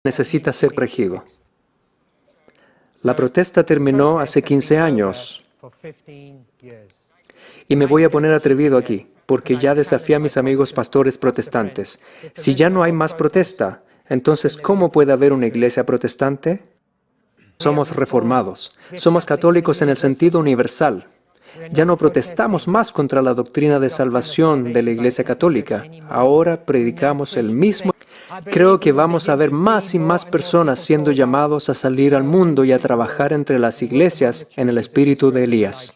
Necesita ser corregido. La protesta terminó hace 15 años. Y me voy a poner atrevido aquí, porque ya desafié a mis amigos pastores protestantes. Si ya no hay más protesta, entonces ¿cómo puede haber una iglesia protestante? Somos reformados. Somos católicos en el sentido universal. Ya no protestamos más contra la doctrina de salvación de la Iglesia Católica. Ahora predicamos el mismo. Creo que vamos a ver más y más personas siendo llamados a salir al mundo y a trabajar entre las iglesias en el espíritu de Elías,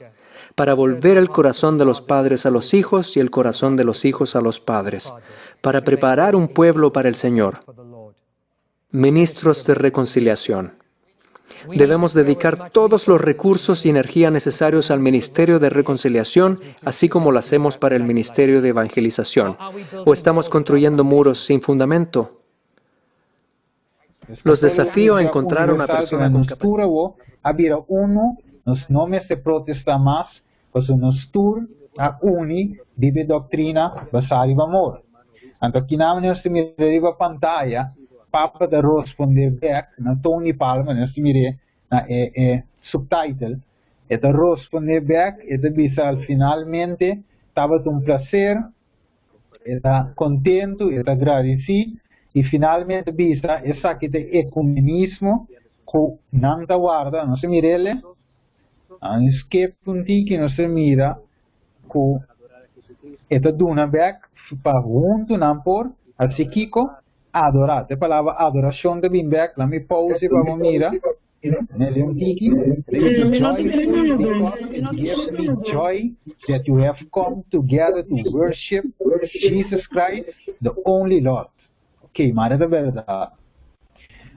para volver el corazón de los padres a los hijos y el corazón de los hijos a los padres, para preparar un pueblo para el Señor. Ministros de reconciliación. Debemos dedicar todos los recursos y energía necesarios al ministerio de reconciliación, así como lo hacemos para el ministerio de evangelización. ¿O estamos construyendo muros sin fundamento? Los desafío a encontrar una persona con capacidad. A bira unu, nos no mester protestá mas, pasobra nos tur a uni riba e doktrina basá riba amor. Anto kinan nos ta mira riba pantaya, Papa ta rospondé bèk na Tony Palmer, nos ta mir'é na e e subtitle, e ta rospondé bèk, e ta bisa al finalmente tabata un plaser, e ta kontentu, e ta gradisí, i finalmente bisa esaki ta e ekumenismo ku nan ta warda, nos ta mir'el, a skip un tiki nos ta mira ku e ta duna bèk pa huntu nan por hasi kiko? Adorá. E palabra adorashon ta bin bèk. Laat mi pause pa bo mira. Nelly un tiki. Joyful because it gives me joy that you have come together to worship Jesus Christ, the only Lord. Ok, maar ta bèrdat.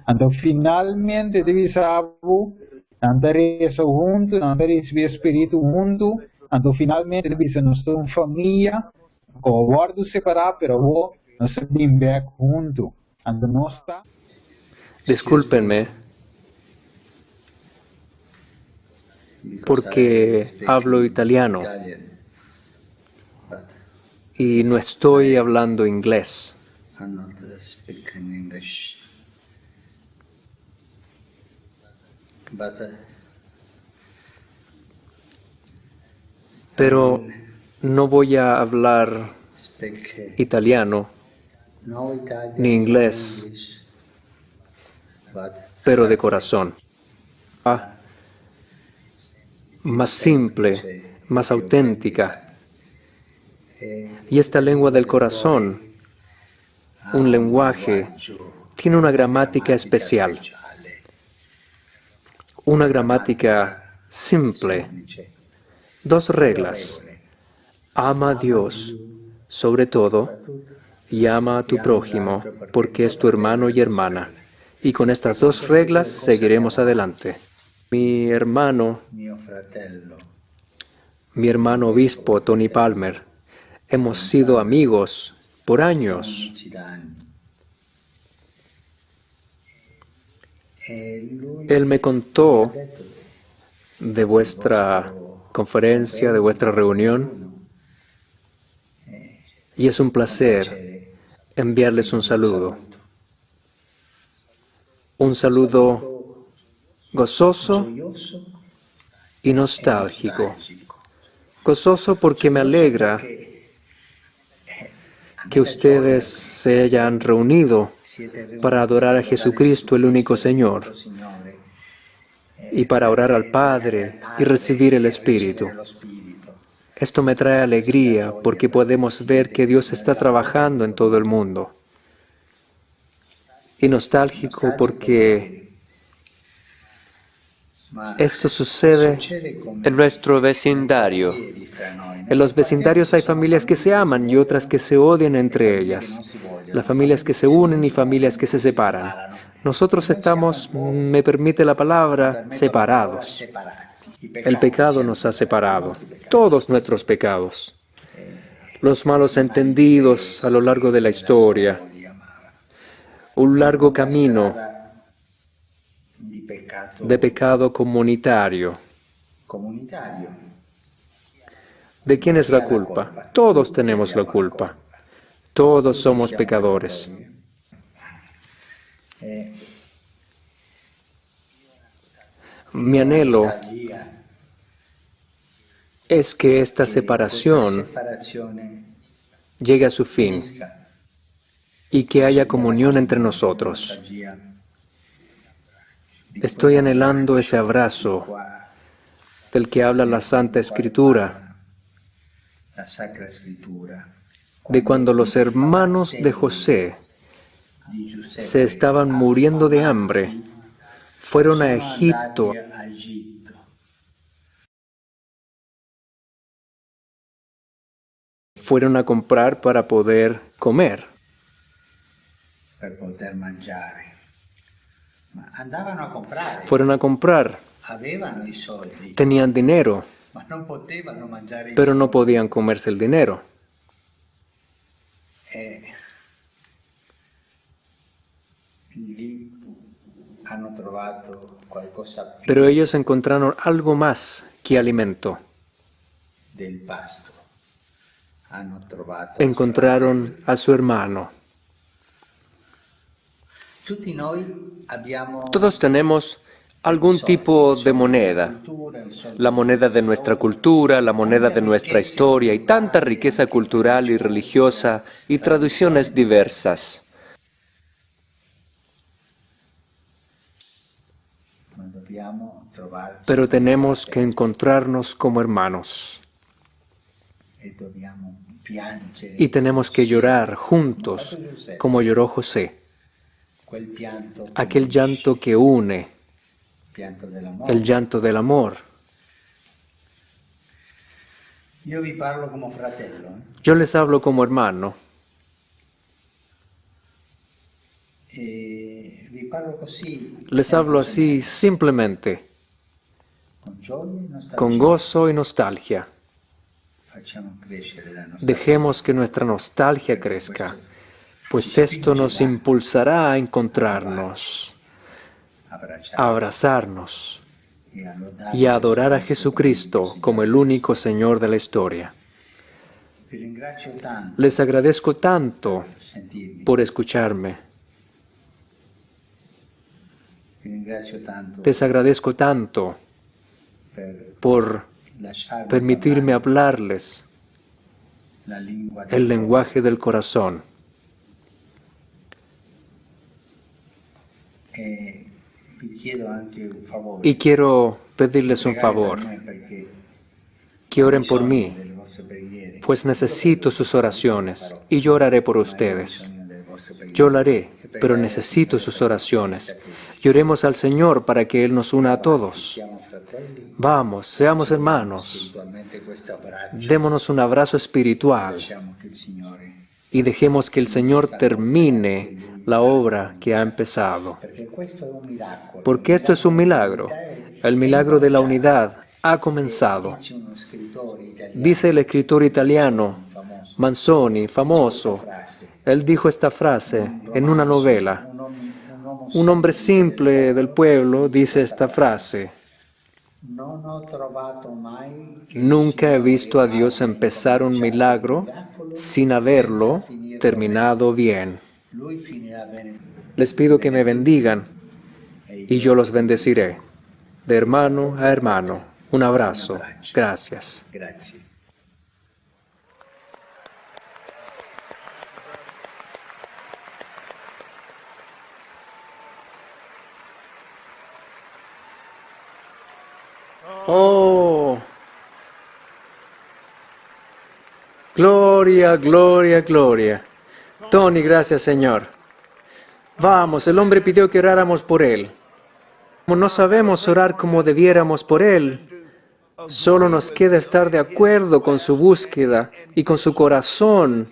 Anto finalmente ta bisa bo, nan ta resa huntu, nan ta risibí e Spiritu huntu, anto finalmente ta bisa nos ta un famia ku a wòrdu separá, pero awor nos ta bin bèk huntu. Anto nos ta. Discúlpenme porque hablo italiano y no estoy hablando inglés. Pero no voy a hablar italiano ni inglés, pero de corazón. Más simple, más auténtica. Y esta lengua del corazón, un lenguaje, tiene una gramática especial, una gramática simple. Dos reglas. Ama a Dios sobre todo y ama a tu prójimo porque es tu hermano y hermana. Y con estas dos reglas seguiremos adelante. Mi hermano, mi hermano obispo Tony Palmer, hemos sido amigos por años. Él me contó de vuestra conferencia, de vuestra reunión, y es un placer enviarles un saludo. Un saludo gozoso y nostálgico. Gozoso porque me alegra que ustedes se hayan reunido para adorar a Jesucristo, el único Señor, y para orar al Padre y recibir el Espíritu. Esto me trae alegría porque podemos ver que Dios está trabajando en todo el mundo. Y nostálgico porque esto sucede en nuestro vecindario. En los vecindarios hay familias que se aman y otras que se odian entre ellas. Las familias que se unen y familias que se separan. Nosotros estamos, me permite la palabra, separados. El pecado nos ha separado, todos nuestros pecados, los malos entendidos a lo largo de la historia, un largo camino de pecado comunitario. ¿De quién es la culpa? Todos tenemos la culpa. Todos somos pecadores. Mi anhelo es que esta separación llegue a su fin y que haya comunión entre nosotros. Estoy anhelando ese abrazo del que habla la Santa Escritura, de cuando los hermanos de José se estaban muriendo de hambre, fueron a Egipto fueron a comprar para poder comer. Fueron a comprar. Tenían dinero, pero no podían comerse el dinero. Pero ellos encontraron algo más que alimento. Encontraron a su hermano. Todos tenemos algún tipo de moneda, la moneda de nuestra cultura, la moneda de nuestra historia y tanta riqueza cultural y religiosa y tradiciones diversas. Pero tenemos que encontrarnos como hermanos. Y tenemos que llorar juntos como lloró José. Aquel llanto que une, el llanto del amor. Yo les hablo como hermano. Les hablo así simplemente, con gozo y nostalgia. Dejemos que nuestra nostalgia crezca, pues esto nos impulsará a encontrarnos, a abrazarnos y a adorar a Jesucristo como el único Señor de la historia. Les agradezco tanto por escucharme. Les agradezco tanto por permitirme hablarles el lenguaje del corazón. Y quiero pedirles un favor, que oren por mí, pues necesito sus oraciones y yo oraré por ustedes. Yo lo haré, pero necesito sus oraciones. Y oremos al Señor para que Él nos una a todos. Vamos, seamos hermanos. Démonos un abrazo espiritual y dejemos que el Señor termine la obra que ha empezado. Porque esto es un milagro. El milagro de la unidad ha comenzado. Dice el escritor italiano Manzoni, famoso, él dijo esta frase en una novela. Un hombre simple del pueblo dice esta frase. Nunca he visto a Dios empezar un milagro sin haberlo terminado bien. Les pido que me bendigan y yo los bendeciré. De hermano a hermano. Un abrazo. Gracias. Oh, gloria, gloria, gloria. Tony, gracias, Señor. Vamos, el hombre pidió que oráramos por él. Como no sabemos orar como debiéramos por él, solo nos queda estar de acuerdo con su búsqueda y con su corazón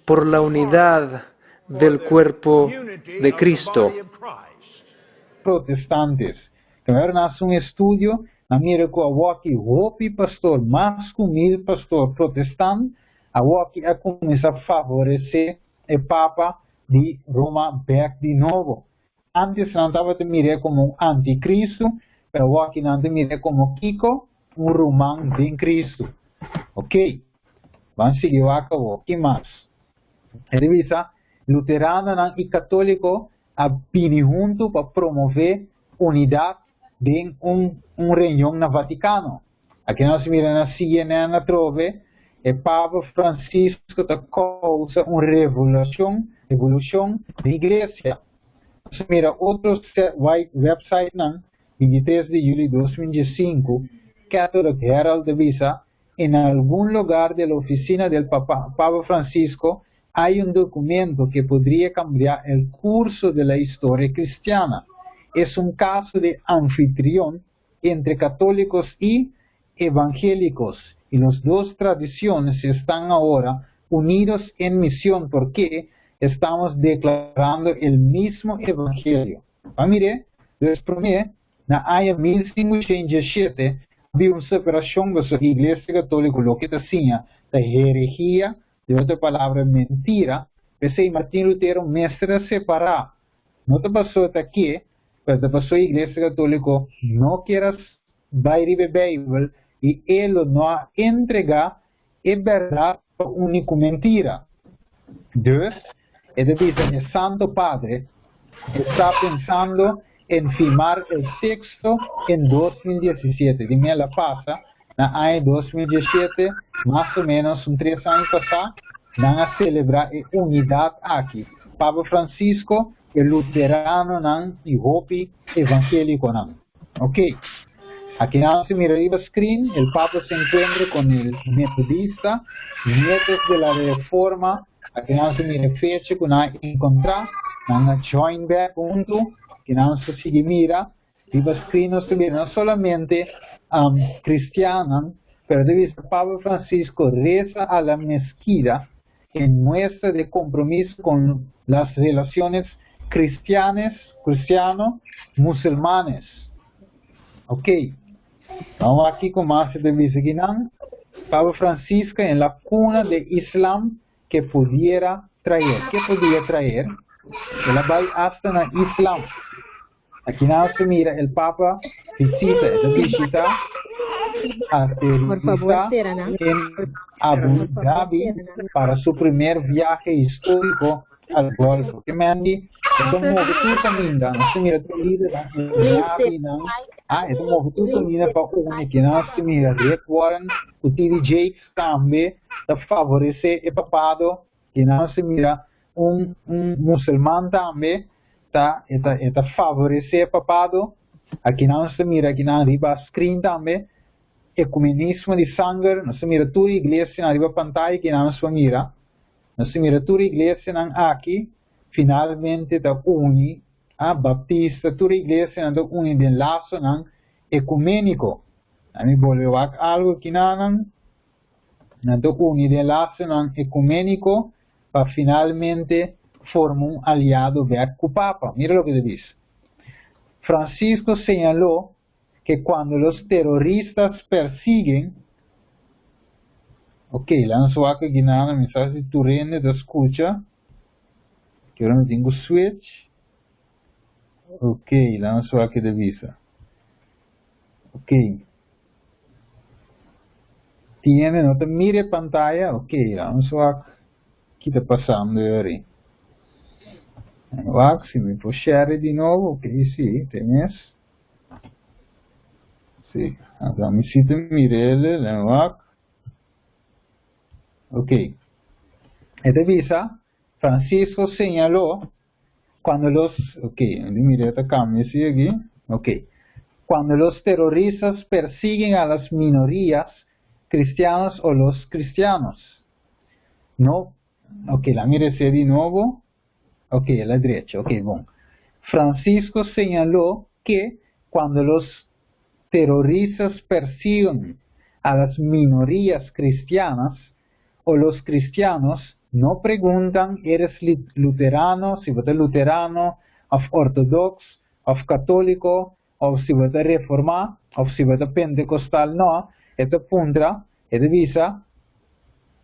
por la unidad del cuerpo de Cristo. Protestantes. Tambe nan a hasi un estudio, nan a mira ku awoki hopi pastor, mas ku mil pastor protestant, awoki a kuminsá favoresé e Papa di Roma bèk di nobo. Antes nan tabata mir'é komo un antikristu, pero awoki nan ta mir'é komo kiko? Un ruman den Kristu. Oké, ban sigui wak awor. Ki mas? E ta bisa, Luteranonan i katóliko. a bini huntu pa promové unidat den un un reunion na Vatikano. Aki nos mira na CNN atrobe, e Papa Francisco ta kousa un revolushon, revolushon den iglesia. Nos mira otro websitenan, 23 di yüli 2015, Catholic Herald ta bisa, En algún lugar de la oficina del Papa, Papa Francisco hay un documento que podría cambiar el curso de la historia cristiana. Es un caso de anfitrión entre católicos y evangélicos, y las dos tradiciones están ahora unidos en misión porque estamos declarando el mismo evangelio. Ah, mire, dus promé, na aña 1517, había una separación de la Iglesia Católica, lo que ta siña, ta herejía, di otro palabra, mentira. P'esei Martin Lutero mester a separá. No ta pasó aki, pero pasó Iglesia Katóliko no kier bai riba Beibel i e no a entregá e berdat pa úniko mentira. Dus, e dice, el Santo Padre está pensando en firmar el texto en 2017. Dime la pasa, na aña 2017, mas o ménos un 3 aña pasá, nan a selebrá e unidat aki. Papa Francisco, e luteranonan i hopi evangélikonan. Ok. Aki nos mira riba screen, el Papa se encuentra con el metodista, nietos de la Reforma. Aki nos mira fecha ku nan a enkontrá, nan a join back huntu, ku nos sigui mira, riba screen nos mira no solamente kristiannan, pero debe ser Papa Francisco reza a la mezquita en muestra de compromiso con las relaciones cristianas, cristiano, musulmanes. Ok. Vamos aquí con más de Viseguinán. Papa Francisco en la cuna de Islam que pudiera traer. ¿Qué podía traer? El a bai hasta na Islam. Aki nos mira el Papa visita, e visita Por favor, aterriza Serana. En Abu Dhabi para su primer viaje histórico al Golfo. Ke men, e ta move tur kaminda, nos mira tur lider, Dhabi, no? Ah, e ta move tur kaminda pa uni, ku nos mira Rick Warren, ku T.D. Jakes tambe, ta favoresé e papado, ku nos mira un musulman tambe, ta favoresé e papado. Aki nos mira aki na riba screen tambe, ekumenismo di sanger, nos mira tur iglesia na riba pantaya ku nos mira. Nos mira tur iglesianan aki, finalmente ta uni, a baptista, tur iglesianan ta uni den lasonan ekuméniko. Ami bolbe wak algu aki nan, nan ta uni den lasonan ekuméniko pa finalmente forma un aliado bèk ku Papa. Mira loke e dice. Francisco señaló que cuando los terroristas persiguen. Ok, laga nos wak aki na mensahe di tur hende ta skucha. Ku mi tin ku switch. Ok, laga nos wak di bisa. Ok. Tiene, no ta mira pantaya? Ok, laga nos wak kiko ta pasando ei. Wak, si mi por share di nobo, ok, si, tin es. Si, awor mi si mir'é, wak. Ok. E ta bisa, Francisco señaló cuando los, ok, mira, e kambia aki, ok. Cuando los terroristas persiguen a las minorías cristianas o los cristianos. No, ok, la mira di nobo. Ok, a la derecha, ok, bon. Francisco señaló que cuando los terroristas persiguen a las minorías cristianas o los cristianos, no preguntan, ¿eres luterano? Si bo ta luterano, òf ortodoks, òf katóliko, òf si bo ta reformá, òf si bo ta pentekostal, no. E ta puntra, e ta bisa,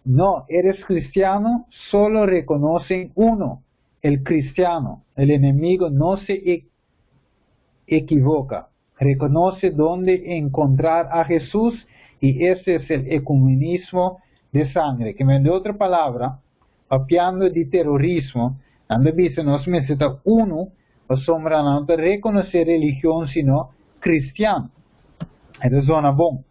no, eres cristiano, solo reconocen uno, el cristiano. El enemigo no se equivoca. Reconoce dónde encontrar a Jesús y ese es el ecumenismo de sangre. Ke men, di otro palabra, papiando di terorismo, nan ta bisa nos mester ta uno. Pasobra nan no ta rekonosé religion sino kristian. E ta zona bon.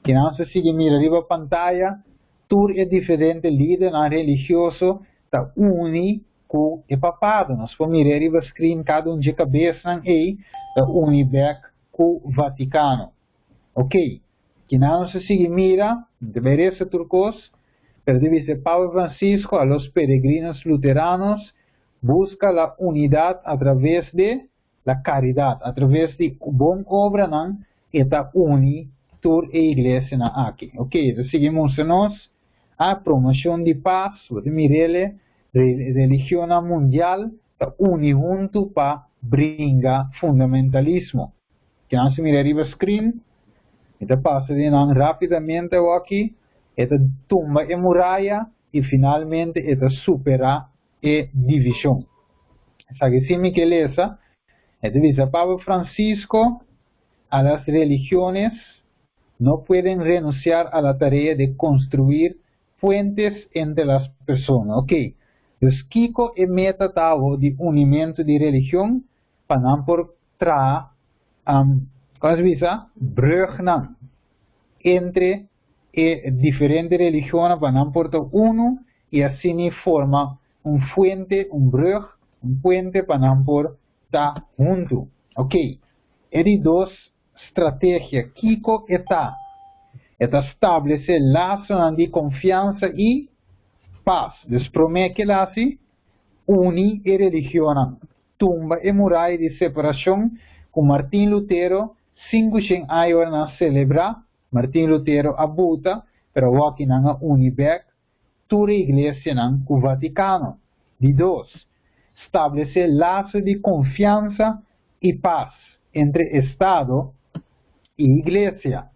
Kinan sa sigui mira riba pantaya, tur e diferente lidernan religioso ta uni ku e papado. Nos por mira riba screen kada un dje kabesnan ei ta uni bèk ku Vatikano. Ok, kinan nos a sigui mira, no ta bai resa tur kos, pero ta bisa Papa Francisco a los peregrinos luteranos busca la unidad a traves de la caridad, a traves di bon obranan e ta uni tur e iglesianan aki. Ok, ta sigui mustra nos a promocion di pas, bo ta mirele, religionnan mundial ta uni huntu pa bringa fundamentalismo. Kinan si mira riba screen, mi ta pasa di nan rapidamente awoki, e ta tumba e muraya y finalmente e ta supera e divishon. Esaki si mi ke lesa, e ta bisa Papa Francisco a las religiones no pueden renunciar a la tarea de construir puentes entre las personas. Ok, dus kiko e meta ta awo di unimentu di religion pa nan por traha, um, kon se bisa, brugnan entre e diferente religionnan pa nan por ta unu i asina forma un fuente, un brug, un puente pa nan por ta huntu. Ok, e di dos strategia, kiko e ta? E ta stablesé lasonan di konfiansa i pas. Dus promé ke el hasi, uni e religionnan, tumba e muraya di separashon ku Martin Lutero 500 aña ora nan selebrá. Martin Lutero a buta, pero awoki nan a uni bek tur e iglesianan ku Vatikano. Di dos, stablesé laso di konfiansa i pas entre Estado i Iglesia.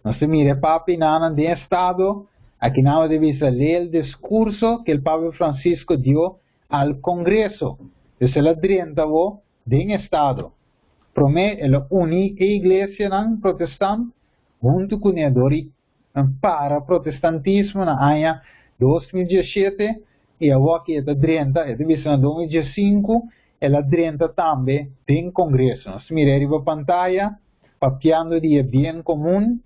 Nos ta mira e Papa i nannan den Estado, aki nan a bisa lee el diskurso ke el Papa Francisco dio al Kongreso. Dus el a drenta awo den Estado. Promé el a uní e iglesianan protestant huntu kuné dor i para protestantismo na aña 2017 i awoki e ta drenta, e ta bisa na 2015 el a drenta tambe den Kongreso. Nos ta mira riba pantaya papiando di e bien komun.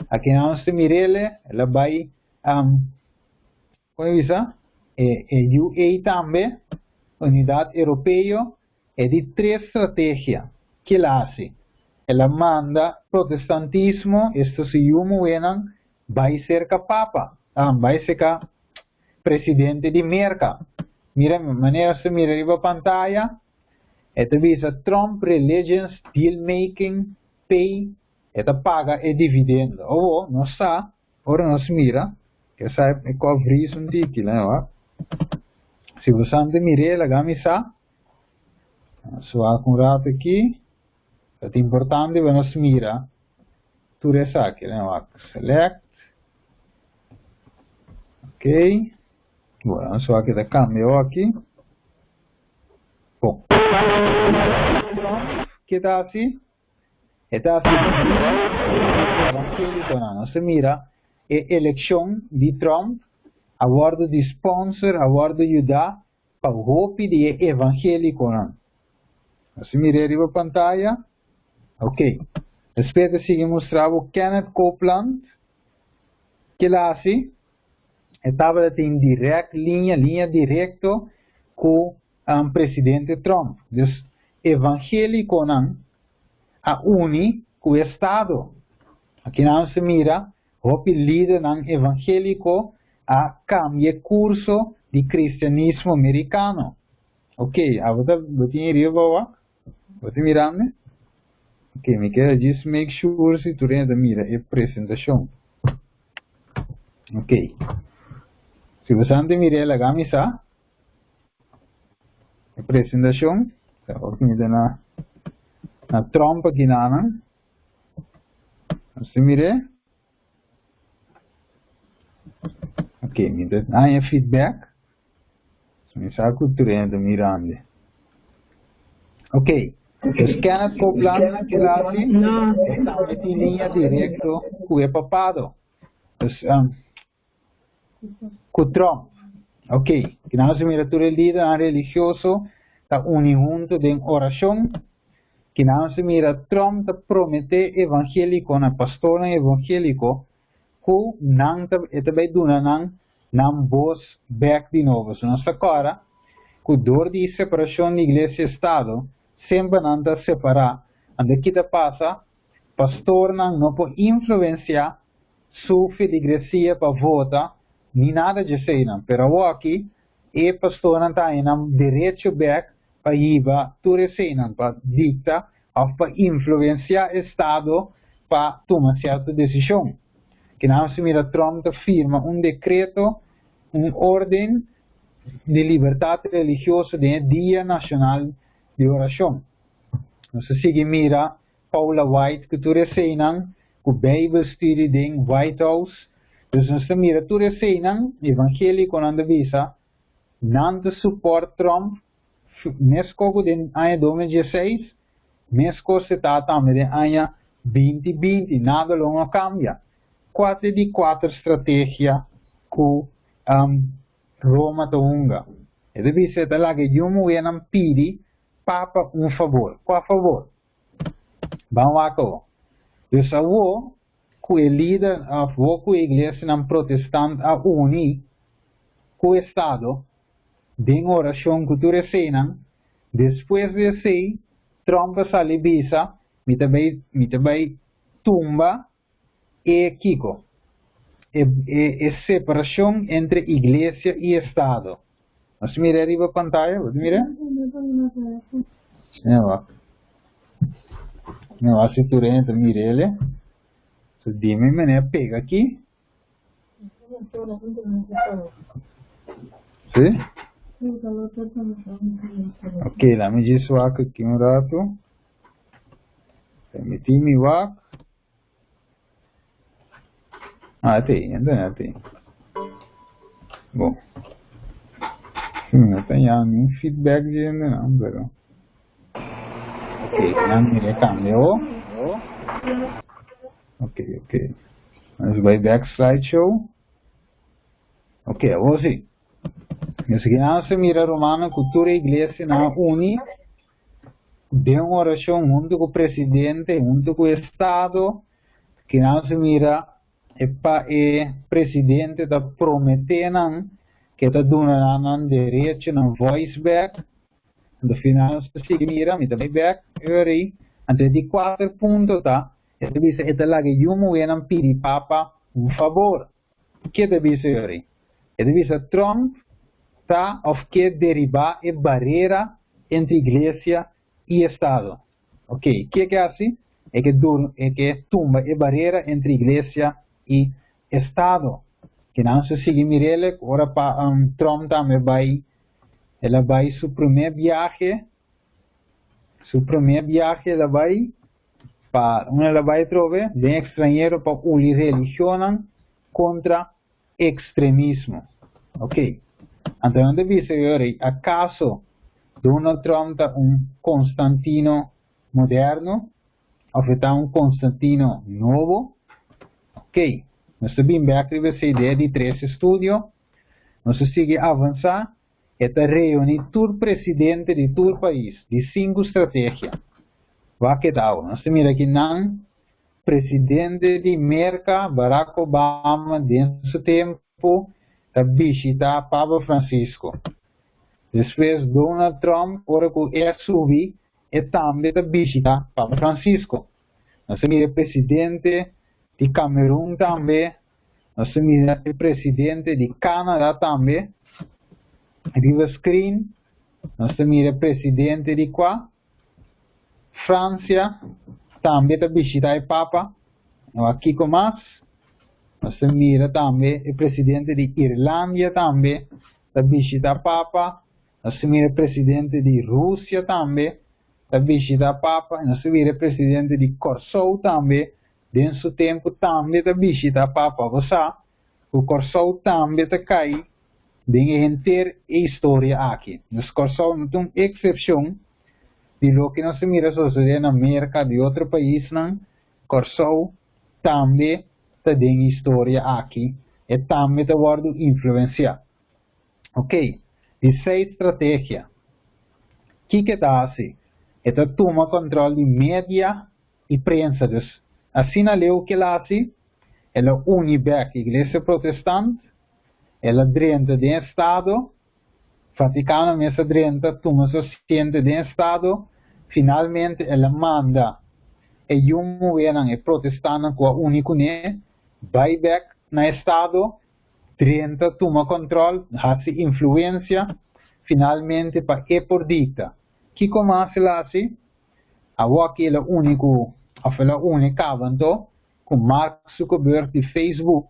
Aki nos ta mir'el, el a bai kon e bisa? E e UE tambe, Unidat Europeo, e di tres strategia ke el a hasi. El a manda protestantismo, esta su yu muhénan, bai serka Papa, bai serka presidente di Merka. Mira manera nos ta mira riba pantaya, e ta bisa Trump religions deal making pay, e ta paga e dividendo. Owo, nos sa Ora nos mira, ke sa e kò vris un tiki, lei wak. Si bo sa ante mir'é, laga mi sa. Nos wak un rato aki. Ta importante pa nos mira tur esaki, lei wak. Select. Ok. Bueno, nos wak ta kambia aki. Bon. Trump, ke ta hasi? E ta hasi evangéliconan. Nos ta mira e elekshon di Trump a wòrdu di sponsor, a wòrdu yudá pa hopi di e evangéliconan. Nos ta mir'é riba pantaya. Ok. Despues ta sigui mustra bo Kenneth Copeland. Ke el a hasi? E tabata tin dirèkt liña, liña direkto ku presidente Trump. Dus evangéliconan a uni ku Estado. Aki nan se mira hopi lidernan evangélico a kambia e kurso di kristianismo merikano. Ok, abo ta bo tin riba wak? Bo ta mirando? Ok, mi kier just make sure si tur hende ta mira e presentashon. Ok. Si bo sa ta mira laga mi sa. E presentashon. Awor mi ta na na Trump aki nanan. Nos ta mir'é. Ok, mi ta haña feedback. So mi sa ku tur hende ta mirando. Ok, dus Kenneth Copeland kila hasi, e tambe tin liña direkto ku e papado. Dus ku Trump. Ok, ki nan nos mira tur e lidernan religioso. ta uni huntu den orashon. Kinan nos mira Trump ta prometé evangélikonan, pastornan evangéliko, ku nan ta e ta bai duna nan nan bos bèk di nobo. So nos ta kòrda ku dor di separashon di iglesia i estado, semper nan ta separá. Anto ki ta pasa? Pastornan no por influensiá su feligresia pa vota ni nada djeseinan. Pero awoki e pastornan ta haña nan derecho bèk pa hiba tur eseinan, pa dikta òf pa influensiá estado pa tuma sierto desishon. Kinan si mira Trump ta firma un dekreto, un orden di libertat religioso den e Dia Nashonal di Orashon. Nos ta sigui mira Paula White ku tur eseinan, ku Bijbel study den White House. Dus nos ta mira tur eseinan, evangelikonan ta bisa, nan ta support Trump meskos ku den aña 2016, meskos e ta tambe den aña 2020, nada lo no kambia. Kua ta e di kuater strategia ku Roma ta hunga? E ta bisa e ta laga e yu muhénan pidi Papa un fabor. Kua fabor? Ban wak awo. Dus awo ku e lider of wo ku e iglesianan protestant a uni ku estado den orashon ku tur eseinan, despues di esei Trump a sali bisa mi ta bai mi ta bai tumba e kiko? E e separashon entre iglesia i estado. Nos mira riba pantaya, bo ta mira? Mira wak. Mira wak si tur hende ta mira ele. So dime manera pega aki. Si? Ok, lami djis wak aki un rato. Permití mi wak. Ah, te, entonces te. Bon. No tenía ni un feedback de no, pero. Ok, ya mire cambio. Ok, ok. Nos bai back slideshow. Ok, awor sí. Nos se mira romano ku tur e iglesia na uni Den un orashon huntu ku presidente, huntu ku estado, kinan si mira e pa e presidente ta prometé nan ke ta duna nan nan derecho, nan voice bek. Anto final nos ta sigui mira, mi ta bai bek eur ei. Anto e di kuater punto ta, e ta bisa e ta laga e yu muhénan pidi papa un fabor. Ke ta bisa yori? E ta bisa Trump ta of ke deribá e barera entre iglesia i estado. Ok, ke ke hasi? E ke dur e ke tumba e barera entre iglesia i estado. Kinan su sigui mirele ku ora pa Trump tambe bai el a bai su promé biahe su promé biahe el a bai Pa un el a bai atrobe den extranhero pa uli religionnan contra extremismo. Ok. Anto nan ta bisa yo rei, acaso Donald Trump ta un Constantino moderno of e ta un Constantino nobo? Ok. Nos ta bin bek riba esa idea di tres estudio. Nos ta sigui avansa. E ta reuni tur presidente di tur pais di sinku strategia. Wak e ta awe. Nos ta mira aki nan presidente di Merka, Barack Obama, den su tempu ta bishita Papa Francisco. Despues Donald Trump ora ku e a subi e tambe ta bishita Papa Francisco. Nos ta mira e presidente di Camerun tambe. Nos ta mira e presidente di Canada tambe riba screen. Nos ta mira e presidente di cua? Francia tambe ta bishita e Papa. Awor kico mas? Nos ta mira tambe e presidente di Irlandia tambe ta bishita Papa. Nos ta mira e presidente di Rusia tambe ta bishita Papa. Nos ta mira e presidente di Corsou tambe Den su tempu tambe ta bishita Papa. Bo sa ku Kòrsou tambe ta kai den e henter e historia aki. Dus Kòrsou no ta un eksepshon di loke nos ta mira sosodé na Merka di otro paisnan. Kòrsou tambe ta den e historia aki. E tambe ta wòrdu influensiá. Oké, di seis strategia. Kiko e ta hasi? E ta tuma kòntròl di media i prensa. Dus, asina leu ku el a hasi, el a uni bèk Iglesia Protestant, el a drenta den Estado, Vaticano mes a drenta tuma su asiento den Estado, finalmente el a manda e yu muhénan, e protestantnan ku a uni kuné, bai bèk na Estado, drenta tuma kòntròl, hasi influensia, finalmente pa e por dikta. Kiko mas el a hasi? Awor-aki el a uni ku, òf el a uni kaba anto, ku Mark Zuckerberg di Facebook.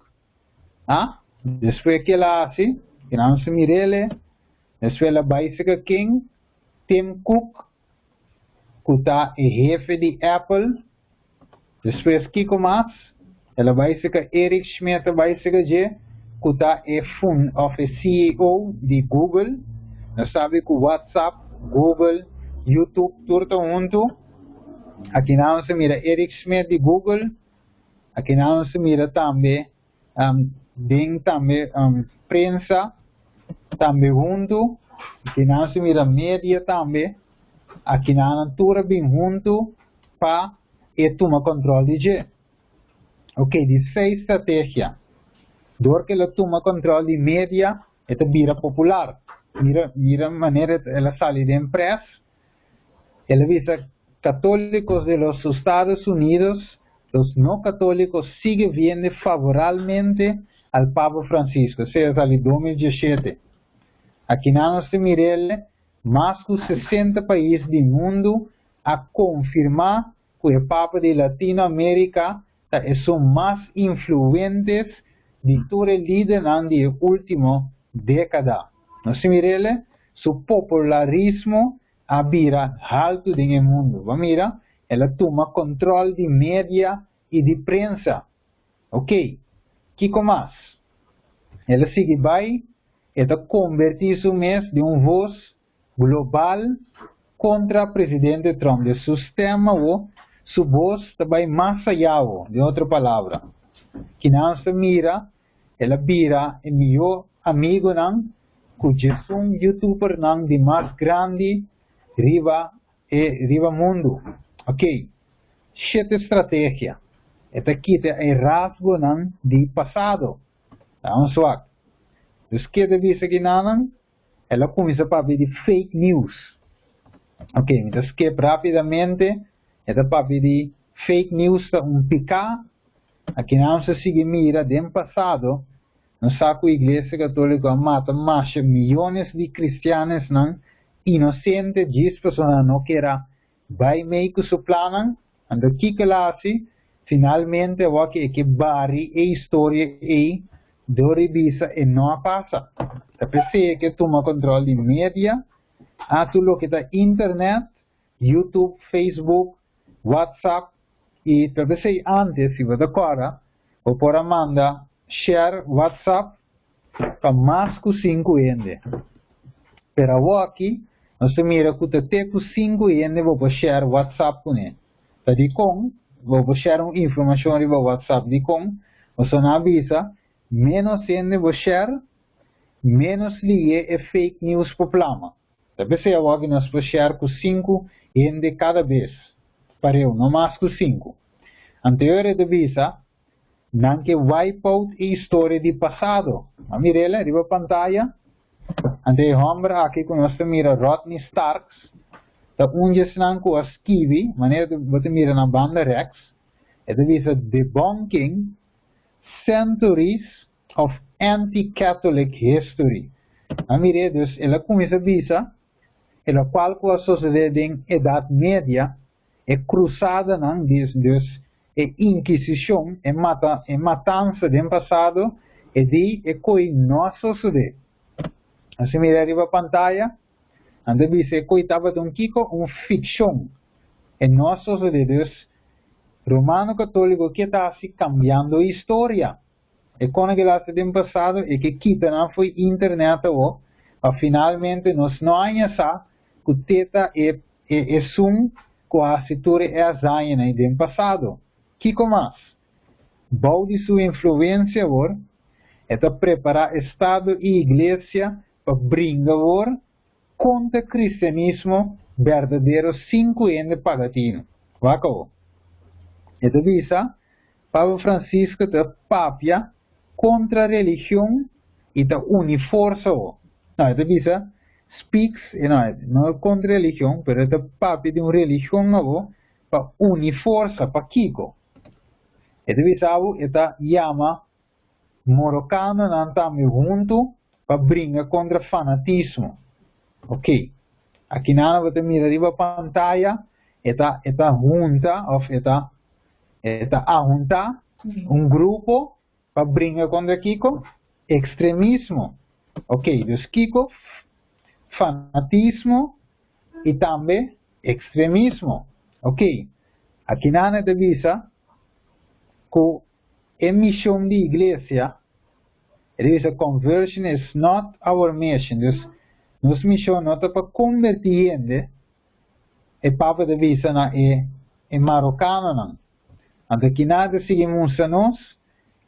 A Despues ku el a hasi, nan su mir'el, despues el a bai serka ken? Tim Cook, ku ta e hefe di Apple. Despues kiko mas? El a bai serka Eric Schmidt a bai serka dje, ku ta e fun òf e CEO di Google. Nos sabi ku WhatsApp, Google, YouTube tur ta huntu. Aki nan nos a mira Eric Schmidt di Google. Aki nan nos a mira tambe den tambe prensa tambe huntu. Aki nan nos a mira media tambe. Aki nan tur a bin huntu pa e tuma control di dje. Ok, di seis strategia. Door ku el a tuma control di media, e ta bira popular. Mira, mira manera el a sali den pres. El a bisa, Católicos de los Estados Unidos, los no católicos sigue viendo favorablemente al Papa Francisco. Esei a sali 2017. Aki nan nos ta mir'el, mas ku 60 pais di mundu a konfirmá ku e Papa di Latinoamérika ta esun mas influentes di tur e lidernan di e último dékada. Nos ta mir'el, su popularismo a bira haltu den e mundu. Bo a mira? El a tuma kòntròl di media i di prensa. Oké, kiko mas? El a sigui bai, e ta kombertí su mes den un vos global kontra presidente Trump. Den su stèm awo, su bos ta bai mas ayá awo, den otro palabra. Kinan ta mira, el a bira e mihó amigunan ku djesun youtubernan di mas grandi riba e riba mundu. Oké, shete strategia. E ta kita e rasgonan di pasado. Laga swak. Dus ke ta bisa kinanan? El a kuminsá papia di fake news. Ok, mi ta skip rápidamente. E ta papia di fake news ta un piká. Akinan nos a sigui mira den pasado, nos sa ku Iglesia Katóliko a mata masha miyones di kristianesnan inosente djis pasobra nan no kier a bai mei ku su plannan. Anto kiko el a hasi? Finalmente awor ke e ke bari e historia ei dor di bisa e no a pasa. Ta p'esei e ke tuma kontrol di media, a tur loke ta internet, YouTube, Facebook, WhatsApp i ta p'esei antes si bo ta kòrda bo por a manda share WhatsApp pa mas ku sinku hende. Pero awoki nos ta mira ku ta te ku sinku hende bo por share WhatsApp kuné. Ta dikon bo por share un informashon riba WhatsApp? Dikon? Pasobra nan a bisa ménos hende bo share, ménos lihe e fake news por plama. Ta p'esei awoki nos por share ku sinku hende kada bes. Pareu, no mas ku sinku. Anterior e ta bisa Nan ke wipe out e historia di pasado. A mir'el riba pantaya. Anto e homber aki ku nos ta mira, Rodney Starks, ta un di esnan ku a skibi, manera ku bo ta mira na banda reks, e ta bisa Debunking Centuries of Anti-Catholic History. A mir'é, dus el a kuminsá bisa e lokual ku a sosodé den Edat Media, e krusadanan, dus e Inkisishon, e mata, e matansa den pasado, e di e koi no a sosodé. Nos a mira riba pantaya, nan ta bisa e koi tabata un kiko? Un fikshon. E no a sosodé. Dus, Romano Katóliko ke ta hasi kambiando historia. E kona ke el hasi den pasado, e ke kita nan fo'i internet awo, pa finalmente nos no haña sa ku te ta e e esun ku a hasi tur e hazañanan ei den pasado. Kiko mas? Bou di su influensia awor, e ta prepará Estado i Iglesia pa bringa awor kontra kristianismo. berdadero sin ku hende paga tinu. Wak awor. E ta bisa, Papa Francisco ta papia kontra religion i ta uni forsa awor. No, e ta bisa, speaks, e no, no kontra religion, pero e ta papia di un religion awor pa uni forsa. Pakiko? E ta bisa bo, e ta yama Morokanonan tambe huntu pa bringa kontra fanatismo. Ok. Akinan bo ta mira riba pantaya, e ta e ta hunta òf e ta e ta ahuntá un grupo pa bringa kontra kiko? Ekstremismo. Ok, dus kiko? Fanatismo i tambe ekstremismo. Ok. Akinan e ta bisa ku e mishon di iglesia, e ta bisa conversion is not our mission, dus nos mishon no ta pa konbertí hende, e Papa ta bisa na e e marokanonan. Anto kinan ta sigui mustra nos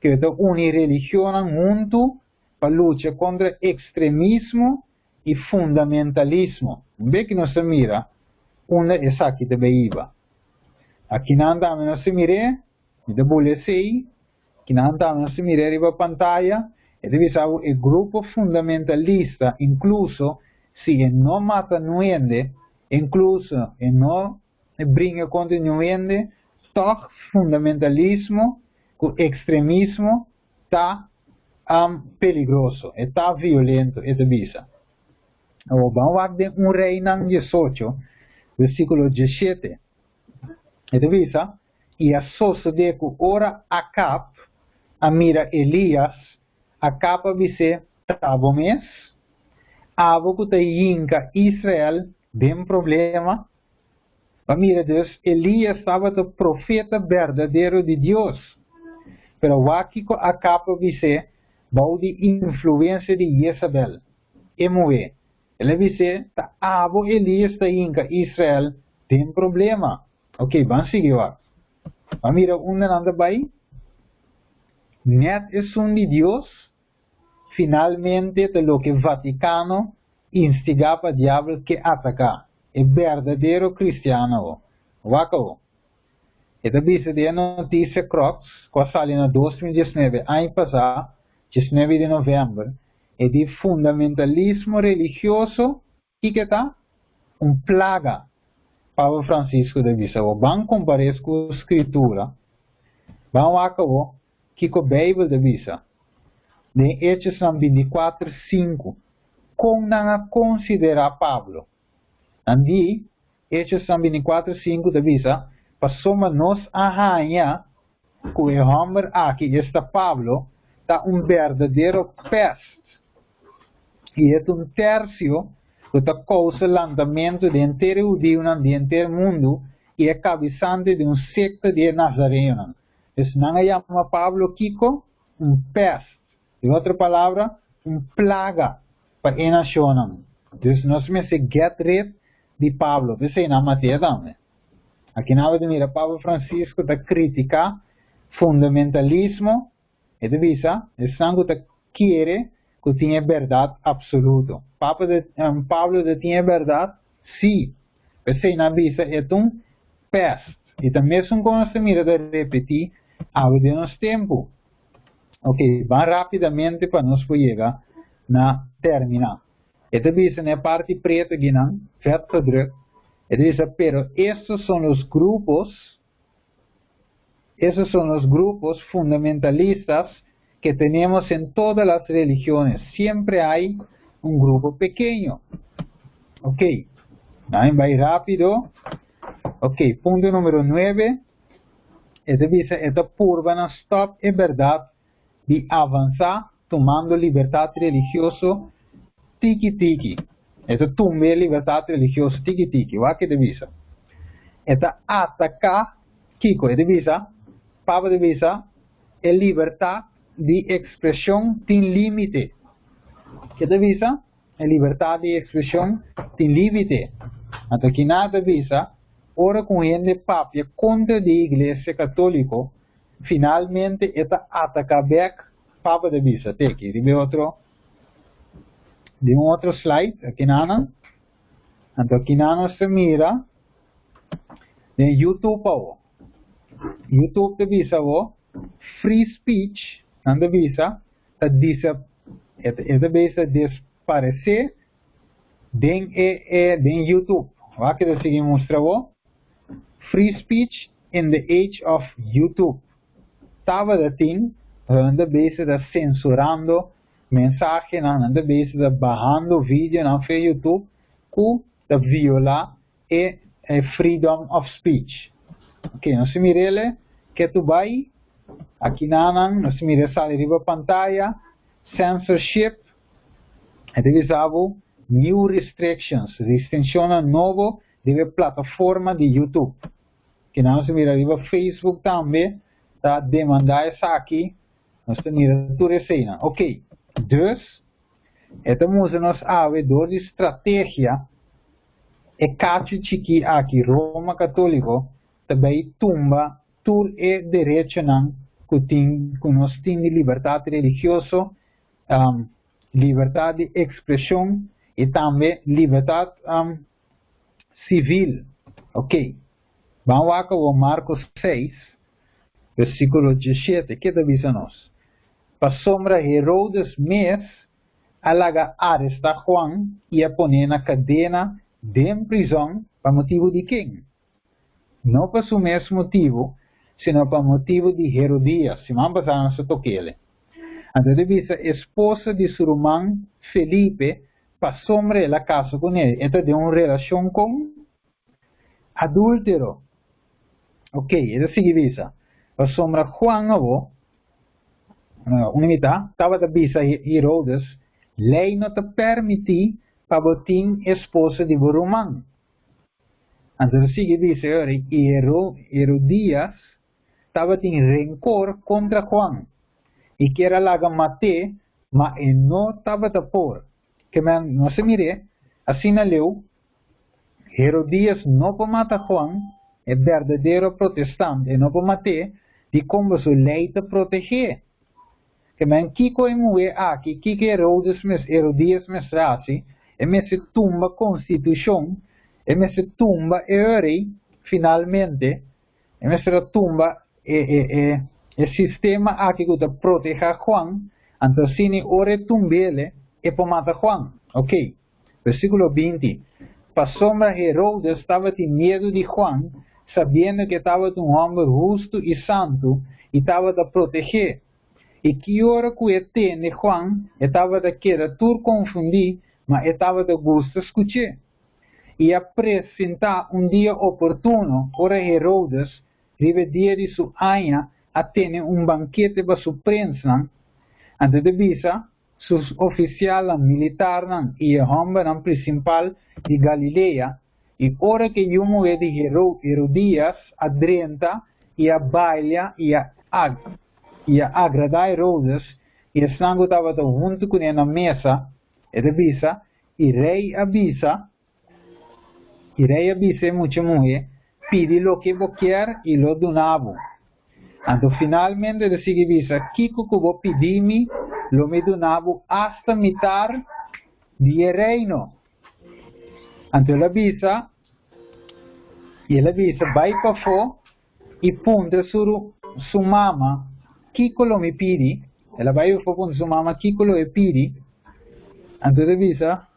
ku e ta uni religionnan huntu pa lucha kontra ekstremismo i fundamentalismo. Un bes ki nos ta mira unda esaki ta bay iba. Akinan tambe nos ta mir'é, mi ta bula esei, kinan tambe nos ta mir'é riba pantaya, e ta bisa bo e grupo fundamentalista inkluso si e no mata nuende, inkluso e no bringa kontra niun hende, tòg fundamentalismo ku ekstremismo ta peligroso, e ta violento, e ta bisa. Awor, ban wak den 1 Reinan 18, versíkulo 17. E ta bisa, I a sosodé ku ora Akab a mira Elías, Akab a bis'é, Ta bo mes? Abo ku ta yinka Israel den problema? Pa mira dus, Elías tabata profeta berdadero di Dios. Pero wak kiko Akab a bis'é bou di influensia di Jezabel, e muhé. El a bis'é, Ta abo Elías ta hinka Israel den problema. Oké, ban sigui wak. Ban mira unda nan ta bai. Nèt esun di Dios Finalmente ta loke Vaticano instigá pa diabel ke ataká e berdadero cristiano. Wak awo. E ta bisa den e notisia Crux ku a sali na 2019 aña pasá, 19 di novèmber, e di fundamentalismo religioso kiko ta? Un plaga. Papa Francisco ta bisa awo. Ban kompar'é ku Skritura. Ban wak awo Kiko Beibel ta bisa? Den Hechosnan 24, 5, kon nan a konsiderá Pablo? Nan di, Hechosnan 24, 5 ta bisa, Pasobra nos a haña ku e hòmber aki, esta Pablo, ta un berdadero pèst, i e ta un tèrsio ku ta kousa lantamentu den henter e hudiunan di henter mundu i e kabesante di un sekta di e nazareonan. Pues nan a yama Pablo kiko? Un pest. Den otro palabra, un plaga pa e nashonnan. Dus nos mester get rid di Pablo. P'esei nan mat'é tambe. Aki nan bo ta mira Papa Francisco ta kritiká fundamentalismo. E ta bisa, esnan ku ta kere ku tin e bèrdat apsoluto. Papa ta, Pablo ta tin e bèrdat? Sí. P'esei nan bisa e ta un pèst. I ta mesun kon nos ta mira ta repetí awe den nos tempu. Ok, ban rápidamente pa nos por yega na terminá. E ta bisa na e parti pretu akinan, vet gedrukt, e ta bisa, Pero estos son los grupos Esos son los grupos fundamentalistas que tenemos en todas las religiones. Siempre hay un grupo pequeño. Ok, nan bai rápido. Ok, punto número 9. E ta bisa e ta purba na stop e berdad di avansa tumando libertad religioso tiki tiki. E ta tumba e libertad religioso tiki tiki. Wak e ta bisa. E ta ataka kiko? E ta bisa, Papa ta bisa, e libertad di expresion tin limite. Ke ta bisa? E libertad di expresion tin limite. Anto kina ta bisa, ora ku un hende papia kontra di Iglesia Katoliko, Finalmente e ta ataká bèk, Papa ta bisa. Te aki riba e otro, den un otro slide, aki nanan. Anto akinan nos ta mira den YouTube awo. YouTube ta bisa awo free speech, nan ta bisa ta disa e ta bisa desparece den e e den YouTube. Wak e ta sigui mustra awo free speech in the age of YouTube. Tabata tin nan ta bisa ta censurando mensahenan, nan ta bisa ta bahando videonan fe YouTube ku ta viola e e freedom of speech. Ok, nos ta mir'ele ketu bai akinanan, nos ta mira sali riba pantaya, censorship, e ta bisa bo new restrictions, restriccionnan nobo riba e plataforma di YouTube. Kinan nos ta mira riba Facebook tambe ta demanda esaki. Nos ta mira tur eseinan. Ok, dus e ta mustra nos awe dor di strategia e kachu chikí aki Roma Katóliko ta bai tumba tur e derechonan ku tin ku nos tin di libertat religioso, libertat di ekspreshon i tambe libertat sivil. Ok, ban wak awor Marko seis, versíkulo diesshete, ke ta bisa nos? Pasobra Herodes mes a laga arestá Juan i a pon'é na kadena den prizòn pa motibu di ken? No pa su mes motibu, sino pa motibu di Herodías. Siman pasá nos a tok'el. Anto e ta bisa esposa di su ruman Felipe pasobra el a kasa kuné. E ta den un relashon kon adúltero. Ok, e ta sigui bisa, pasobra Juan abo, un mitá, tabata bisa Herodes, Lei no ta permití pa bo tin esposa di bo ruman. Anto ta sigui bisa e ora, i Herodías tabatin renkor kontra Juan i kier a laga mat'é, ma e no tabata por. Ke men nos a mir'é asina leu, Herodías no por mata Juan, e berdadero protestant, e no por mat'é, dikon boso lei ta proteg'é. Ke men kiko e muhé aki, kiko Herodes mes, Herodías mester hasi? E mester tumba konstitushon, e mester tumba e rei, finalmente, e mester a tumba e e e e sistema aki ku ta protehá Juan, anto asina ora e tumb'el e por mata Juan. Ok. Versíkulo 20, Pasobra Herodes tabatin miedu di Juan, sabiendo ku e tabata un hòmber hustu i santu i tabata proteg'é. I ki ora ku e tende Juan, e tabata keda tur konfundí, ma e tabata gusta skuch'é. I a presentá un dia oportuno ora Herodes, riba e dia di su aña, a tene un bankete pa su prensnan. Anto ta bisa, Su ofisialnan, militarnan i e hòmbernan prinsipal di Galilea, i ora ku e yu muhé di Herodías a drenta i a baila i a i a agradá Herodes i esnan ku tabata huntu kuné na mesa, e ta bisa, I rei a bisa, I rei a bisa e mucha muhé, Pidi loke bo kier i lo duna bo. Anto finalmente el a sigui bisa, Kiko ku bo pidi mi, lo mi duna bo asta mitar di e reino. Anto el a bisa, i el a bisa, Bai pafó i puntra su su mama, Kiko lo mi pidi? El a bai pafó puntra su mama kiko lo e pidi. Anto el a bisa,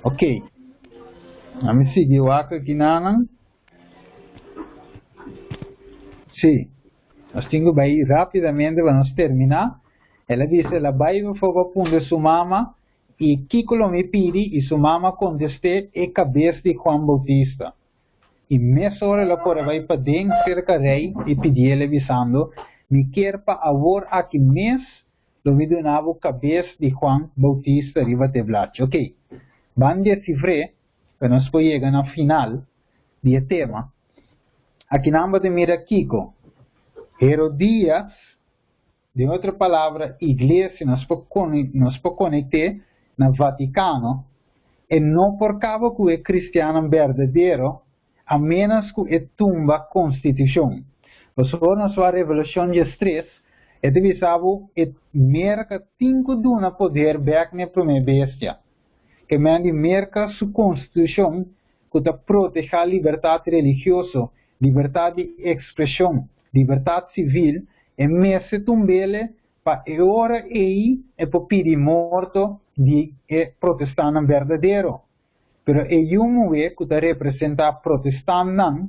Ok, ami sigui wak aki nanan. Sí, nos tin ku bai rápidamente pa nos terminá. El a bisa el a bai pafó pa puntra su mama i kiko lo mi pidi i su mama kontest'é e kabes di Juan Boutista. I mesora el a kore bai paden serka rei i pidiel bisando, Mi kier pa awor aki mes Lo mi duna bo kabes di Juan Boutista riba te blachi. Ok, ban desifr'é pa nos por yega na final di e tema. Akinan bo ta mira kiko Herodías, den otro palabra iglesia, nos por nos por konekt'é na Vatikano, e no por kaba ku e kristiannan berdadero a ménos ku e tumba konstitushon. Pasobra nos wak Revelashon 13, e ta bisa bo e Merka tin ku duna poder bèk na e promé bestia. Ke men di Merka su konstitushon ku ta protehá libertat religioso, libertat di ekspreshon, libertat sivil, e mester tumb'ele pa e ora ei e por pidi morto di e protestantnan berdadero. Pero e yu muhé ku ta representá protestantnan,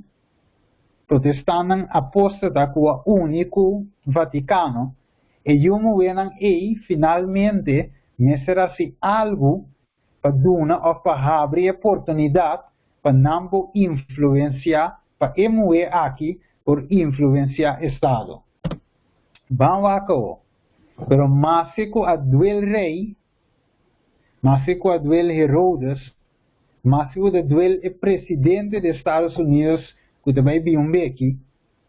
protestantnan apóstata ku a uni ku Vatikano, e yu muhénan ei finalmente mester hasi algu pa duna òf pa habri e oportunidat pa nan por influensiá, pa e muhé aki por influensiá Estado. Ban wak awo. Pero maske ku a duel rei, maske ku a duel Herodes, maske ku ta duel e presidente di Estados Unidos ku ta bai bin un beki,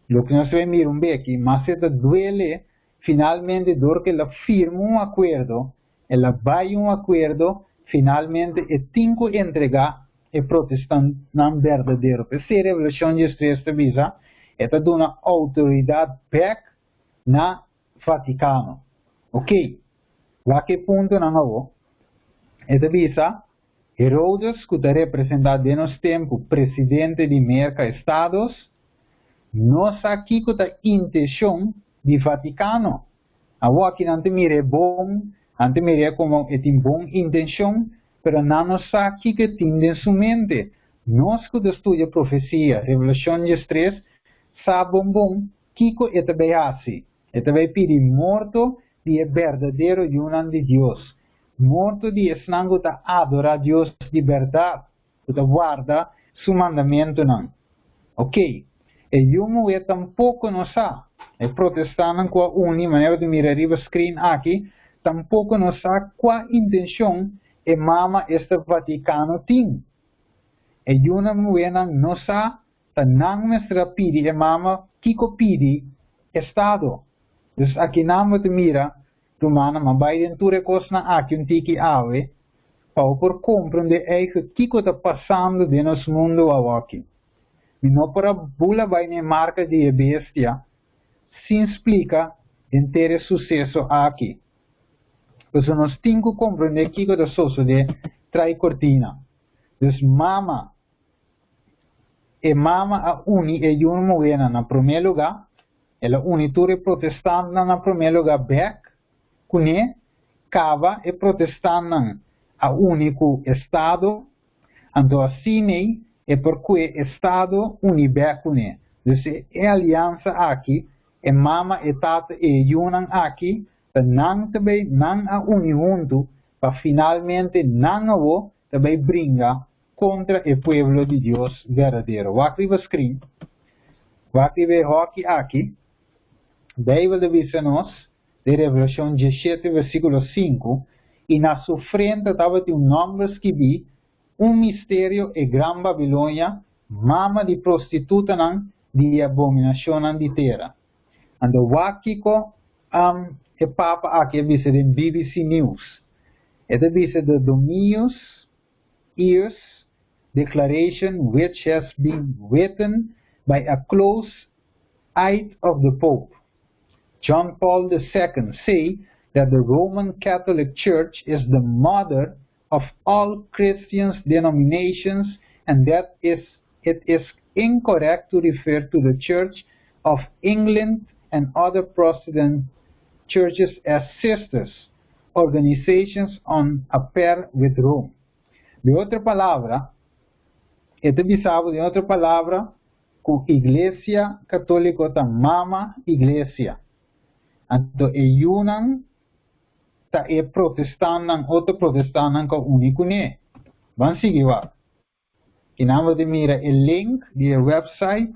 loke nos ta bai mira un beki, maske ta duele, finalmente dor ku el a firma un akuerdo, el a bai un akuerdo, finalmente e tin ku entregá e protestantnan berdadero. P'esei Revelashon diestres ta bisa, e ta duna outoridat bèk na Vatikano. Oké, wak e puntonan awor. E ta bisa, Herodes, ku ta representá den nos tempu presidente di Merka Estados, no sa kiko ta inteshon di Vatikano. Awor aki nan ta mira e bon, nan ta mira e komo e tin bon intenshon, pero nan no sa kiko e tin den su mente. Nos ku ta studia profesia, Revelashon 13, sa bon bon kiko e ta bai hasi. E ta bai pidi morto di e berdadero yunan di Dios, morto di esnan ku ta adorá Dios di bèrdat, ku ta warda su mandamentunan. Oké, e yu muhé tampoko no sa. E protestantnan ku a uni, manera bo ta mira riba screen aki, tampoko no sa kua intenshon e mama esta Vatikano tin. E yunan muhénan no sa ta nan mester a pidi e mama kiko pidi estado. Dus akinan bo ta mira Rumannan, ma bai den tur e kosnan aki un tiki awe pa bo por komprendé eigen kiko ta pasando den nos mundu awoki. Mi no por a bula bai na e marka di e bestia sin splika henter e suseso aki. Pasobra nos tin ku komprendé kiko ta sosodé trai kortina. Dus mama, e mama a uni e yu muhénan na promé lugá. El a uni tur e protestantnan na promé lugá bèk kuné, kaba e protestantnan a uni ku Estado, anto asin'ei e por kue Estado uni bèk kuné. Dus e aliansa aki, e mama, e tata i e yunan aki, ta nan ta bai, nan a uni huntu pa finalmente nan awo ta bai bringa kontra e pueblo di Dios berdadero. Wak riba screen. Wak riba e hoki aki. Bijbel ta bisa nos den Revelashon 17 versíkulo 5, I na su frente tabatin un nòmber skibí, Un misterio, e gran Babilonia, mama di prostitutanan di e abominashonnan di tera. Anto wak kiko um, e papa aki a bisa den BBC News. E ta bisa the Dominus Ius declaration which has been written by a close aide of the Pope, John Paul II, say that the Roman Catholic Church is the mother of all Christian denominations and that is it is incorrect to refer to the Church of England and other Protestant churches as sisters organizations on a par with Rome. Di otro palabra, e ta bisa bo di otro palabra ku Iglesia Katóliko ta mama iglesia. Anto e yunan ta e protestantnan, otro protestantnan ku a uni kuné. Ban sigui wak. Kinan bo ta mira e link di e website.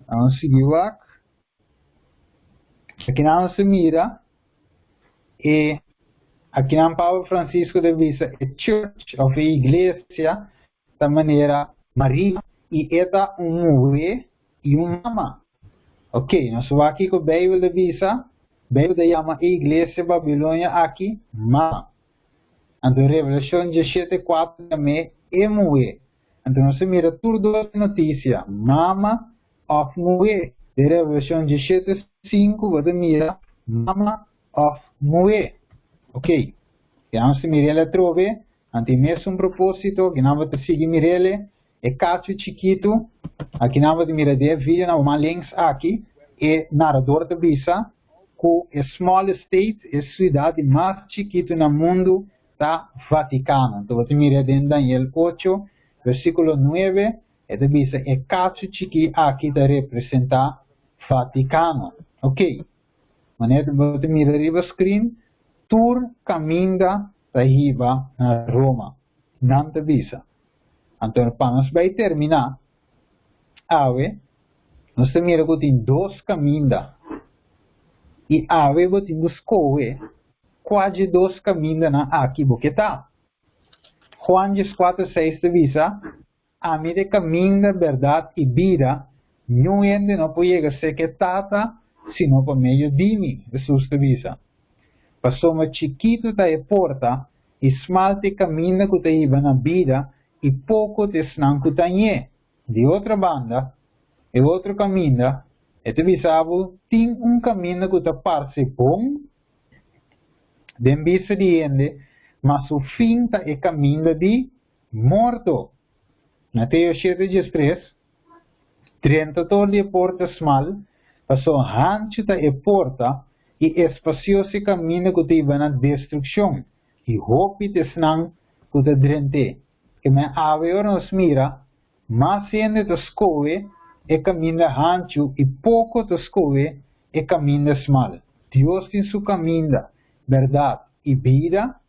Ban sigui wak. Akinan nos ta mira e akinan Papa Francisco ta bisa e church of e iglesia ta manera Maria i e ta un muhé i un mama. Ok, nos wak kiko Bijbel ta bisa. Bijbel ta yama e iglesia Babilonia aki mama. Anto Revelashon 17:4 ta yam'é e muhé. Anto nos ta mira tur dos notisia, mama òf muhé. Den Revelashon 17:5 bo ta mira mama òf muhé. Ok, ya nos ta mira el atrobe. Anto e mesun propósito, akinan bo ta sigui mir'ele, e kachu chikitu, akinan bo ta mira den e video na bo man links aki, e narador ta bisa ku e smallest state, e siudat di mas chikitu na mundu ta Vatikano. Anto bo ta mira den Daniel ocho, versíkulo nuebe, e ta bisa e kachu chikí aki ta representá Vatikano. Oké. Manera bo ta mira riba screen, tur caminda ta hiba na Roma, nan ta bisa. Anto pa nos bay termina awe, nos ta mira cu tin dos caminda y awe bo tin cu scohe cua dje dos camindanan aki bo ke ta. Juan diescuater seis ta bisa, Ami ta e kaminda, bèrdat i bida, niun hende no por yega serka e Tata sino pa medio di mi, Hesus ta bisa. Pasobra chikitu ta e porta i smal ta e kaminda ku ta hiba na bida i poko ta esnan ku ta hañ'é. Di otro banda, e otro kaminda, e ta bisa bo, tin un kaminda ku ta parse bon den bista di hende, ma su fin ta e kaminda di Morto. Mateo shete diestres, Drenta tor di e porta smal, pasobra hanchu ta e porta i espasioso e kaminda ku ta hiba na destrukshon, i hopi ta esnan ku ta drent'é. Keme awe ora nos mira, mas hende ta skohe e kaminda hanchu i poko ta skohe e kaminda smal. Dios tin su kaminda, bèrdat i bida.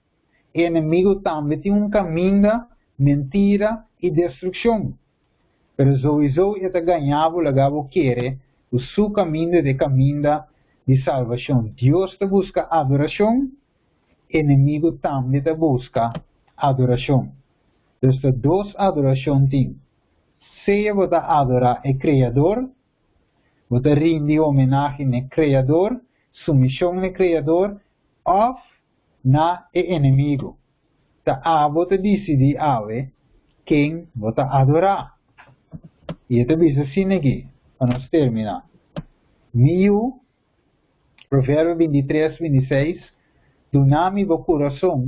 E enemigu tambe tin un kaminda, mentira i destrukshon. Pero souiso e ta gañá bo laga bo kere ku su kaminda ta e kaminda di salbashon. Dios ta buska adorashon, enemigu tambe ta buska adorashon. Dus ta dos adorashon tin. Sea bo ta adorá e Kreador, bo ta rindi homenahe n'e Kreador, sumishon n'e Kreador, òf na e enemigu. Ta abo ta disidí awe ken bo ta adorá. I e ta bisa asina aki, pa nos terminá, Mi yu, Proverbio bintitres, bintiseis, Duna mi bo kurason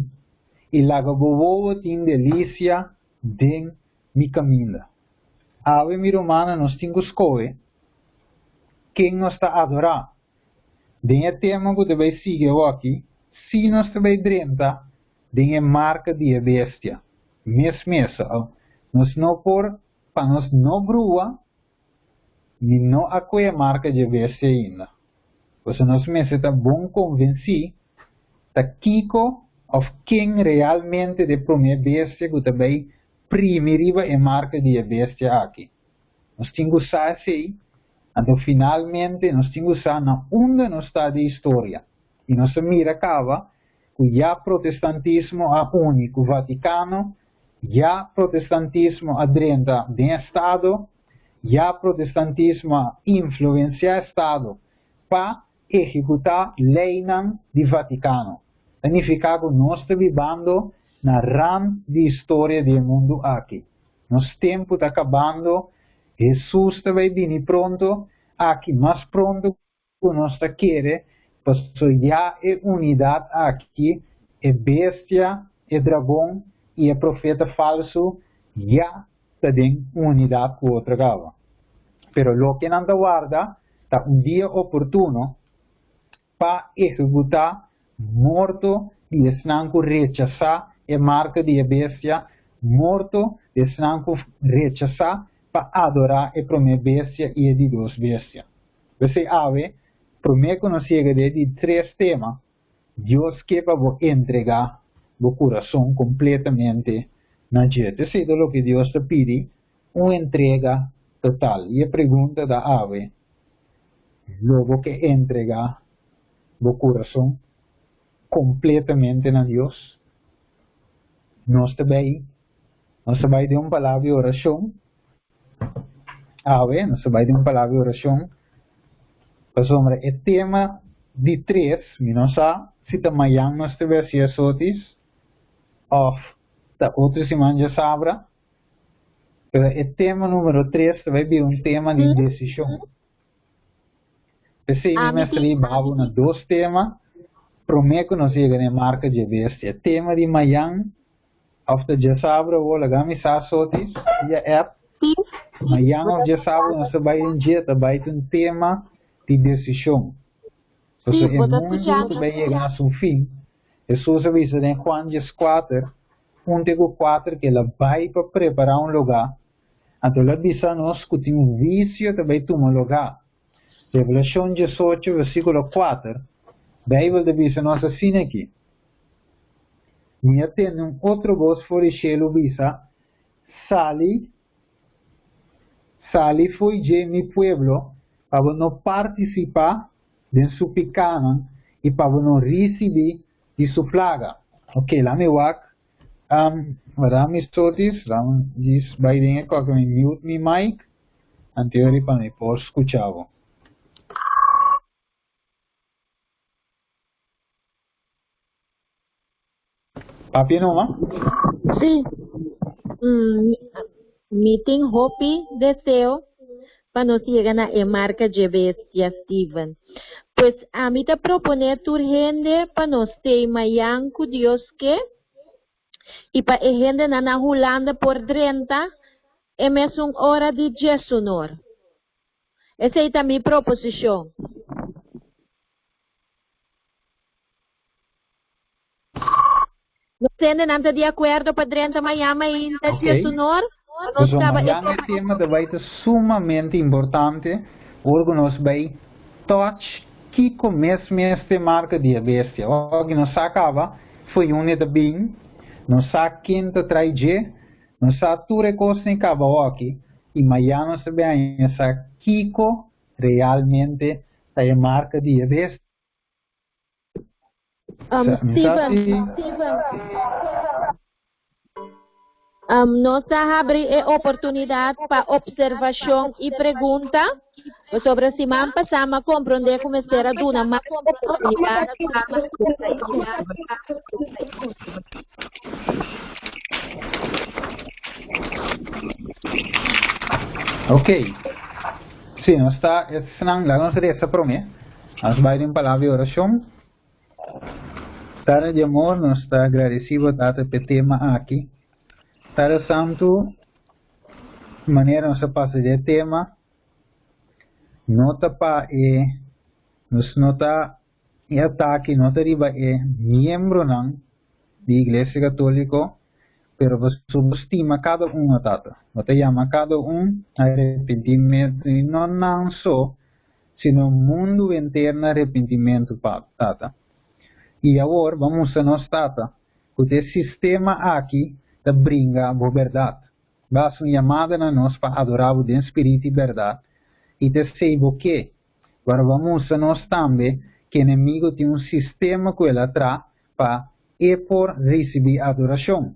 i laga bo wowo tin delisia den mi kaminda. Awe, mi rumannan, nos tin ku skohe ken nos ta adorá. Den e tema ku ta bai sigui awoki, si nos ta bai drenta den e marka di e bestia. Mes mes, nos no por, pa nos no brua, mi no a kue e marka dje bestia ainda. Pasobra nos mester ta bon konvensí ta kiko òf ken realmente ta e promé bestia ku ta bai primi riba e marka di e bestia aki. Nos tin ku sa esei, anto finalmente nos tin ku sa na unda nos ta di historia. I nos a mira kaba ku ya protestantismo a uni ku Vatikano, ya protestantismo a drenta den estado, ya protestantismo a influensiá estado pa ehekutá leinan di Vatikano. Ta nifiká ku nos ta bibando na rant di historia di e mundu aki. Nos tempu ta kabando, Hesus ta bai bini pronto, aki mas pronto ku nos ta kere, pasobra ya e unidat aki, e bestia, e dragon i e profeta falsu ya ta den unidat ku otro kaba. Pero loke nan ta warda ta un dia oportuno pa ehekutá morto di esnan ku rechasá e marka di e bestia, morto di esnan ku rechasá pa adorá e promé bestia i e di dos bestia. P'esei awe, promé ku nos yega den e di tres tema, Dios ke pa bo entregá bo kurason kompletamente na dje. T'esei ta loke Dios ta pidi, un entrega total. I e pregunta ta awe, Lo bo ke entregá bo kurason kompletamente na Dios? Nos ta bai, nos ta bai den un palabra di orashon awe, nos ta bai den un palabra di orashon pasobra e tema di tres, mi no sa si ta mayan nos ta bai hasi asotis òf ta otro siman djasabra, pero e tema numero tres ta bai bira un tema di desishon. P'esei mi mester hiba bo na dos tema promé ku nos yega na e marka dje bestia. Tema di mayan. Òf ta djasabra awor, laga mi sa sotis via app. Mañan òf djasabra nos ta bai den dje, ta bai ta un tema di desishon. Pasobra e mundu ta bai yega na su fin. Hesus a bisa den Juan dieskuater, un te ku kuater ku el a bai pa prepará un lugá. Anto el a bisa nos ku tin un huisio ta bai tuma lugá. Revelashon diesocho versíkulo kuater, Beibel ta bisa nos asina aki, Mi a tende un otro bos for di shelu bisa, Sali, sali fo'i dje mi pueblo, pa bo no partisipá den su pikánan i pa bo no risibí di su plaga. Oke, laat mi wak. Wara mi sotis, laat mi djis bai den e kòke mi mute mi mic, anteori pa mi por skucha bo. Papia numa? Sí. Mi tin hopi deseo pa nos yega na e marka dje bestia, Steven. Pues ami ta proponé tur hende pa nos stay mayan ku Dios ke i pa e hendenan na Hulanda por drenta e mesun ora di djesunor. Esei ta mi proposishon. Nos hendenan ta di akuerdo pa drenta mañan mainta Ok. djesunor? Pa nos Pasobra kaba e mañan e tema ta bai ta sumamente importante ora ku nos bai touch kiko mes mes ta e marka di e bestia. Ora ku nos sa kaba fo'i unda e ta bin, nos sa ken ta trai dje, nos sa tur e kosnan kaba oki i mañan nos ta bai haña sa kiko realmente ta e marka di e bestia. Steven, nos ta habri e oportunidat pa opservashon i pregunta, pasobra siman pasá mi a komprondé ku mester a duna mas oportunidat pa. Ok. Si, nos ta esnan, laga nos resa promé. Nos bai den palabra di orashon. Tata di amor, nos ta agradeci bo Tata p'e tema aki. Tata Santu, manera nos a pasa di e tema, no ta pa e, nos no ta, e atake no ta riba e miembronan di Iglesia Catolico, pero pasobra bo stima cada un, o Tata. Bo ta yama cada un a arepentimentu i no nan so, sino mundu henter na arepentimentu, Tata. I awor bo a mustra nos, Tata, ku ta e sistema aki ta bringa bo bèrdat. Bo a hasi un yamada na nos pa adorá bo den spiritu i bèrdat, i ta esei bo ke. Pero bo a mustra nos tambe ku enemigu tin un sistema ku el a traha pa e por risibí adorashon.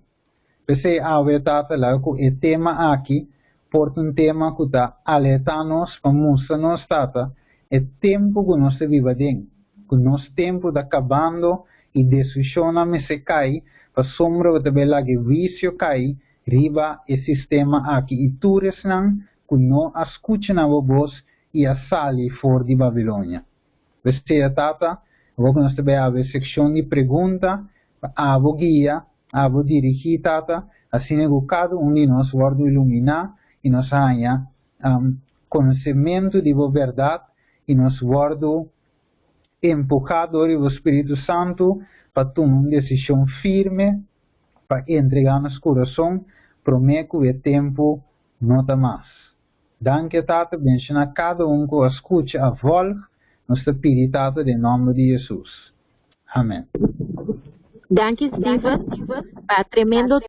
P'esei awe Tata laga ku e tema aki por ta un tema ku ta alertá nos pa mustra nos Tata e tempu ku nos ta biba aden, ku nos tempu ta kabando i destrushonnan mester kai pasobra bo ta bai laga e huisio kai riba e sistema aki i tur esnan ku no a skucha na bo bos i a sali for di Babilonia. P'esei, Tata, awor ku nos ta bai habri e sekshon di pregunta, pa abo guia, abo dirigí, Tata, asina ku kada un di nos wòrdu iluminá i nos haña konosementu di bo bèrdat i nos wòrdu empuhá dor di bo Spiritu Santu pa tuma un desishon firme pa entregá nos kurason promé ku e tempu no ta mas. Danki Tata, benshoná kada un ku a skucha a vòlg, nos ta pidi Tata den nòmber di Hesus. Amen. Danki Steven pa tremendo.